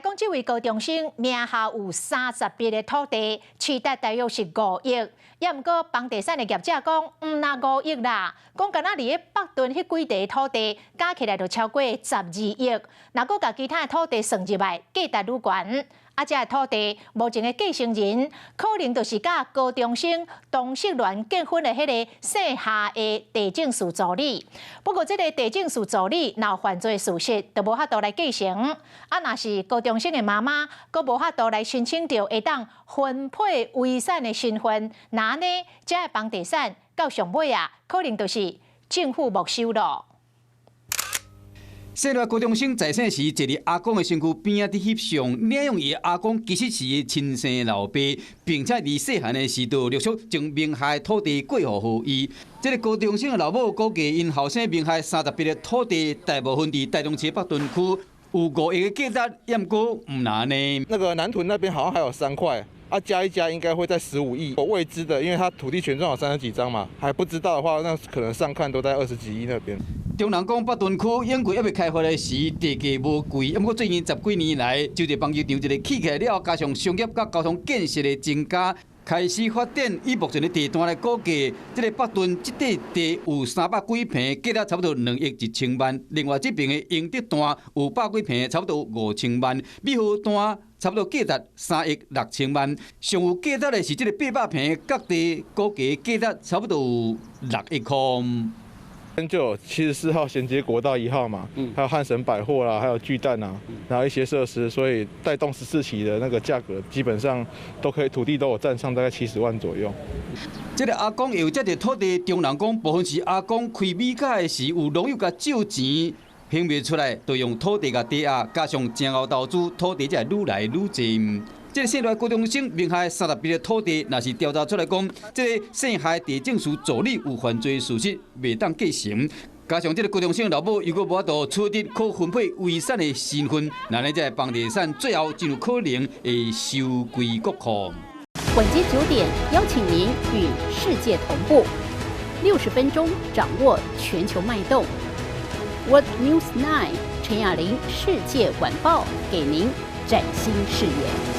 講，這位高中生名下有30筆的土地，市值大約是5億。也毋過房地產的業者講，毋若五億啦，講敢若佇咧北屯彼幾塊土地加起來就超過12億。若閣共其他的土地算入來，價值愈懸。啊，這个土地目前的繼承人可能就是佮高中生同性戀結婚的彼个姓夏的地政士助理。不過，這个地政士助理若有犯罪事實，就無法度來繼承。啊，若是高中生的媽媽，閣無法度來申請著會當分配遺產的身份，那呢，這个房地產到上尾啊，可能就是政府沒收囉。細漢高中生在生時，坐佇阿公的身軀邊仔佇翕相，領養伊的阿公其實是伊親生老爸，並且佇細漢的時就陸續將名下的土地過戶予伊。這個高中生的老母估計，𪜶後生名下30筆的土地，大部分佇台中市北屯區，有5億的價值，也毋過毋難呢。那個南屯那邊好像還有三塊，啊加一加應該會在15億。我未知的，因為他土地權狀有30幾張嘛，還不知道的話，那可能上看都在20幾億那邊。中人講北屯區永貴猶未開發的時，地價無貴，毋過最近十幾年來，洲際棒球場一个起起來了，加上商業佮交通建設的增加，開始發展。以目前的地段來估計，這个北屯這塊地有300幾坪，價值差不多2億1千萬。另外這邊的英德段有百幾坪，差不多5000萬。美和段差不多價值3億6千萬。上有價值的是這个800坪角地，估計價值差不多有6億塊。就有74號銜接國道1號嘛，還有漢神百貨啦，還有巨蛋啊，然後一些設施，所以帶動14期的那個價格，基本上都可以，土地都有佔上大概70萬左右。這个阿公有這塊土地，中人講部分是阿公開米甲的時，有農友共借錢，還袂出來，就用土地共抵押，加上真𠢕投資，土地才會愈來愈濟。這个姓賴高中生名下30筆的土地，若是調查出來講，這个姓夏地政士助理有犯罪事實，袂當繼承。加上這个高中生老母又閣無法度取得可分配遺產的身份，那呢這个房地產最後真有可能會收歸國庫。晚間9點，邀請您與世界同步，60分鐘掌握全球脈動。World News 9 陳雅玲世界晚報，給您嶄新視野。